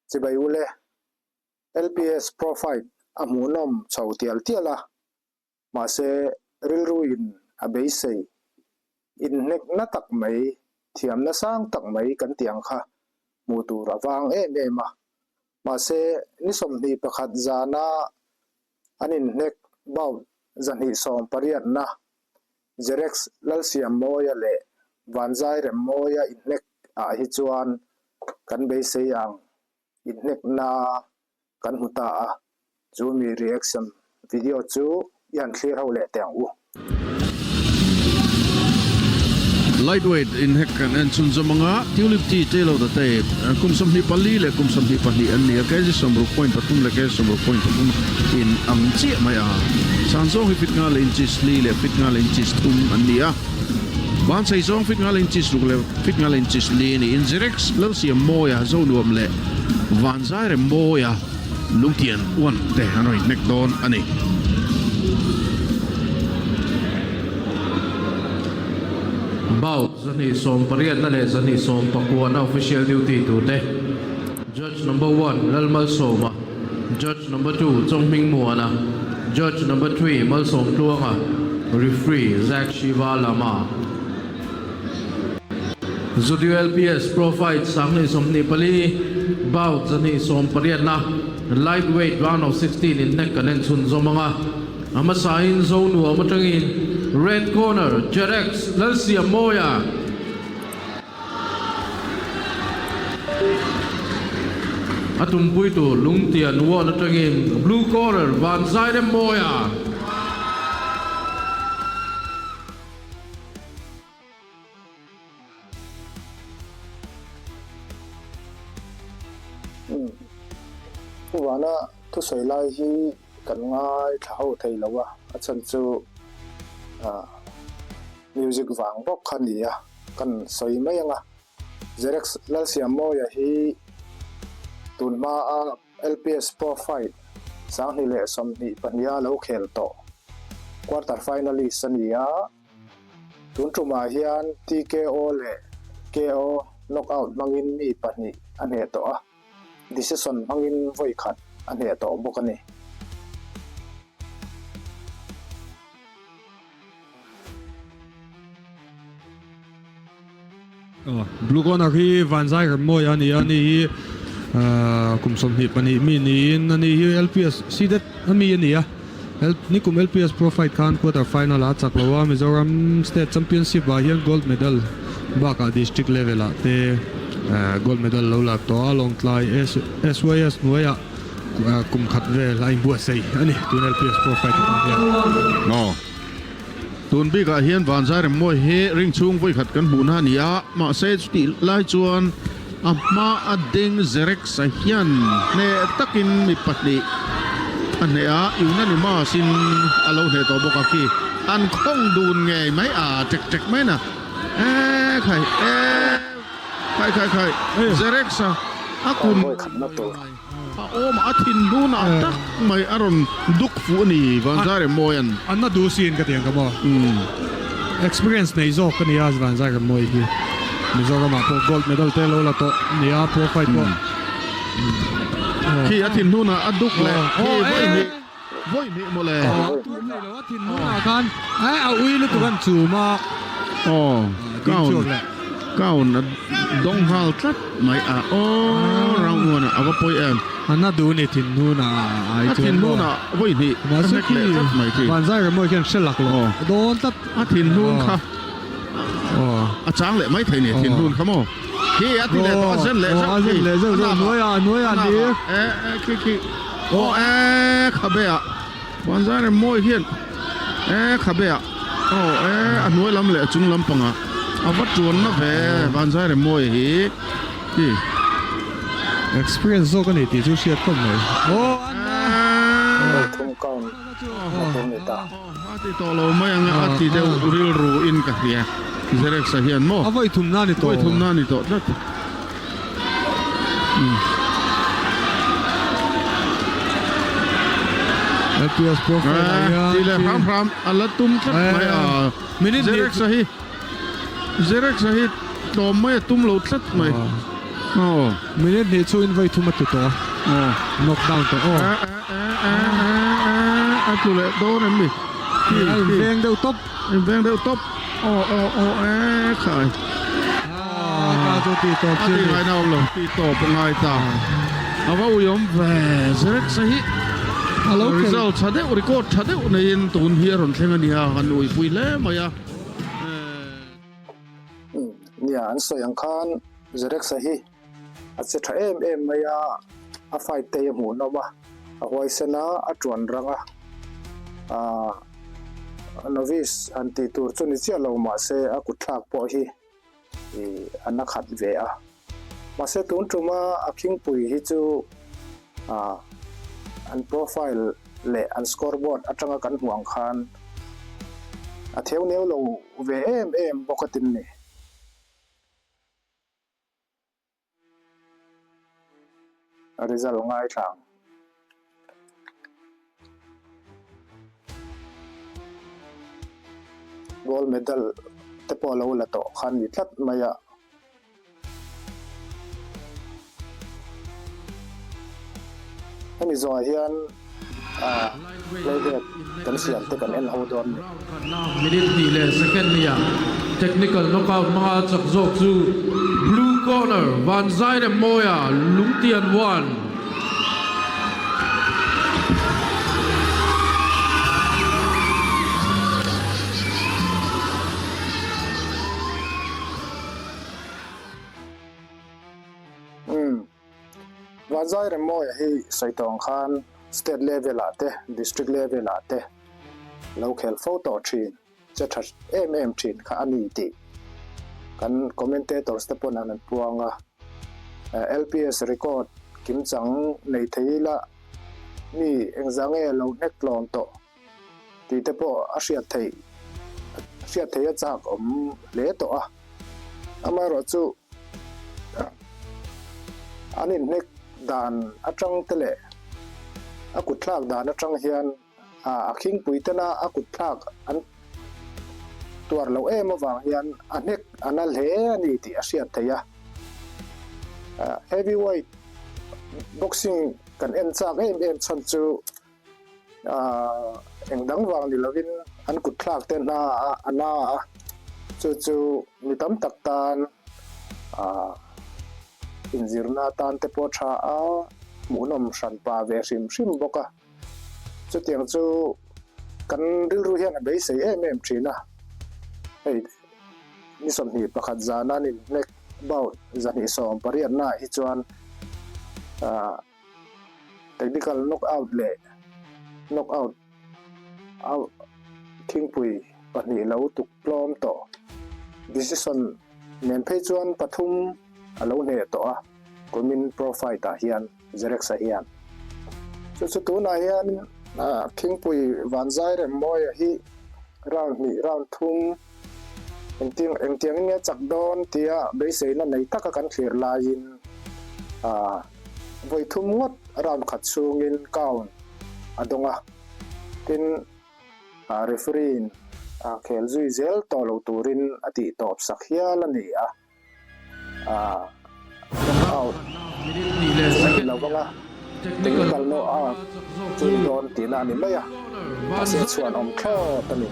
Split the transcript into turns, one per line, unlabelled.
Chibai ule, LPS Pro Fight a hmuhnawm chho tial tial a, mahse rilruin a beisei. Inhnek na tak mai, thiamna sang tak mai kan tih ang kha hmuh tur a vang em em a. Mahse ni 21 zana an inhnek bout 280na Zerex Lalsiammawia leh Vanzairemmawia inhnek ah hi chuan kan beisei ang inhnekna kan hmu ta a, chu mi reaction video chu i han thlir ho leh teh ang u.
Lightweight inhek kan en chhunzawm anga Tulip Tea Taylor the te kum 24 leh kum 22 an ni a, kg 60.3 leh kg 60.3 in ang chiah mai a. San zawng hi fit nga leh inches li leh fit nga leh inches thum an ni a. Van chei zawng fit nga leh inches ruk leh fit nga leh inches li a niin Zerex Lalsiam Mawia Zonuam leh Vanzairem Mawia Lungtian uan te an rawn inhnek dawn a ni.
Bout 280na leh 289na official duty turte Judge number one Lalmalsawma, Judge number two Chonghmingmuana, Judge number three Malsawmtluanga, Referee Zack Shiva Lama. Zudio LPS Pro Fight 2024, Bout 280na Lightweight Round of 16 inhnek kan en chhunzawm ang a, a hmasain Zonuam atangin Red Corner Jerex Lalsiammawia. A tumpui tur Lungtian Ward atangin Blue Corner Vanzairemmawia.
Umm. Pu Vana thusawi lai hi kan ngaithla ho thei lo a, a chhan chu ah music vang bawk kha ni a, kan sawi mai ang a. Zerex Lalsiammawia hi tun hma a LPS Pro Fight 2022 a lo khel tawh quarter finalist a ni a. Tun tumah hian TKO leh KO knockout hmangin mi pahnih a hneh tawh a, decision hmangin vawi khat a hneh tawh bawk a ni.
Blue corner hi Vanzai Remmawi a ni a, ani hi kum 22 mi niin ani hi LPS seeded a mi a ni a, nikum LPS Pro Fight khan quarter final ah a chak lo a, Mizoram State Championship ah hian gold medal bakah district level ah te gold medal lo lak tawh a, Lawngtlai SYS hnuaiah kum khat vel a inbuatsaih a ni tun LPS Pro Fight atang hian.
Tun bikah hian Vanzairemmawi hi ring chhung vawikhat kan hmuhna a ni a, mahse chutih lai chuan a hma a ding Zerex a hian hneh takin mi pahnih a hneh a, unanimous in a lo hneh tawh bawk a khi an khawng dun ngei mai a tek tek mai na e khai e khai khai khai Zerex a a kun
ngei mai.
A awm a thin hnunah tak mai a rawn duk fuh a ni Vanzairemmawi an.
An na duh sin ka ti ang ka maw. Experience nei zawk ka ni a Vanzairemmawi hi. Mizoramah pawh gold medal te lo la tawh ni a pro fight pawh.
Khi a thin hnunah a duk leh khi vawi hnih vawi hnih mawle.
Tuar thei lo a thin hnunah khan a ui lutuk an chum a.
Aw count count a dawng nghal tlat mai a aw round one ah a va pawi em.
A na duh ni thin hnunah ai
chuan. A thin hnunah vawi hnih a hnek leh tlat mai khi.
Vanzai Remawi khian hre lak lo dawn tlat.
A thin hnun kha a chang leh mai thei ni thin hnun kha maw. Khi a ti leh tawh a zen leh zauh
khi. A zen leh zauh zauh hnuaiah hnuaiah ni.
E khi khi aw e khabe ah Vanzai Remawi hian e khabe ah. Aw e, a hnuai lam leh a chung lam pangah a va tuanna ve Vanzai Remawi hi hi.
Experience zawk a ni tih chu hriat khawp mai. Aw
a na. Thum count na tur ni ta.
A ti tawh lo mai ang a ti deuh rilru in ka hria Zerex a hian maw.
A vawi thumna ni tawh.
Vawi thumna ni tawh tlat.
LPS profile ah hian
Ti leh hram hram a la tum tlat mai a.
Minute
Zerex a hi Zerex a hi tlawm mai a tum lo tlat mai. Aw.
Minute hnih chhungin vawi thum a tlu tawh a.
Aw.
Knock down tawh aw.
A a a a a a a tlu leh dawn em ni?
Khi a inveng deuh tawp.
Inveng deuh tawp. Aw aw aw e khai.
Aw ta chu tih tawp
chi a ni. A tih ngaihna awm lo tih tawp a ngai ta. A va uiawm ve Zerexa hi
A lo khelh.
Result tha deuh record tha deuh neiin tun hi a rawn thleng a nia kan uipui hle mai a.
Nia an sawi ang khan Zerexa hi a che tha em em mai a, a fight te hi a hmuhnawm a, a huaisen a, a tuan rang a, aaa novice han tih tur chu ni chiah lo mahse a kut thlak pawh hi ih a na khat ve a, mahse tun tuma a khingpui hi chu aaa an profile leh an scoreboard atanga kan hmuh ang khan a theu neu lo ve em em bawk a tin ni. A result ngaithla ang. Gold medal te pawh a lo la tawh khan ni tlat mai a. Hemi zawhah hian playback kan siam te kan en ho dawn ni.
Round khatna minute hnih leh second nia technical knockout hmanga chak zawk chu blue corner Van Zairemmawia Lungtian one.
Umm. Vanzai Remmawia hi sawi tawh ang khan state level ah te district level ah te lo khel fo tawh thin che tha em em thin kha a ni tih kan commentators te pawn an puang a. LPS record kimchang nei thei ila mi engzah nge lo hnek tlawm tawh tih te pawh a hriat theih hriat theih a chak awm hle tawh a, amaherawh chu an inhnek dan atang te leh a kut thlak dan atang hian a khingpui tena a kut thlak an tuar loh em avang hian a hnek a na hle a ni tih a hriat theih a, heavyweight boxing kan en chak em em chhan chu. Ahh eng dang vang ni lovin an kut thlak te hna a a na a, chu chu mi tam tak tan ahh inzirna tan te pawh tha a, hmuhnawm hran pa ve hrim hrim bawk a, chutiang chu kan rilru hian a beisei em em thin a, hei ni 21 zana an inhnek bout 228 naah hi chuan ahh. Technical knockout leh knockout out thingpui pahnih lo tuk tlawm tawh. Decision nen phei chuan pathum a lo hneh tawh a, kumin pro fight ah hian Zerexa hian. Chu chu tunah hian thingpui Vanzai Remmawia hi round hnih round thum engtin engtiangin nge chak dawn tia beiseina nei taka kan thlir laiin ah Vawi thum ngawt round khat chhungin count a dawng a, tin referee in khel zui zel tawh lo turin a tih tawp sak hial a ni a, knock out chu a ni lo vang a, technical knock out chu ni dawn tihna a ni mai a, mahse chhuan awm thlawt a ni.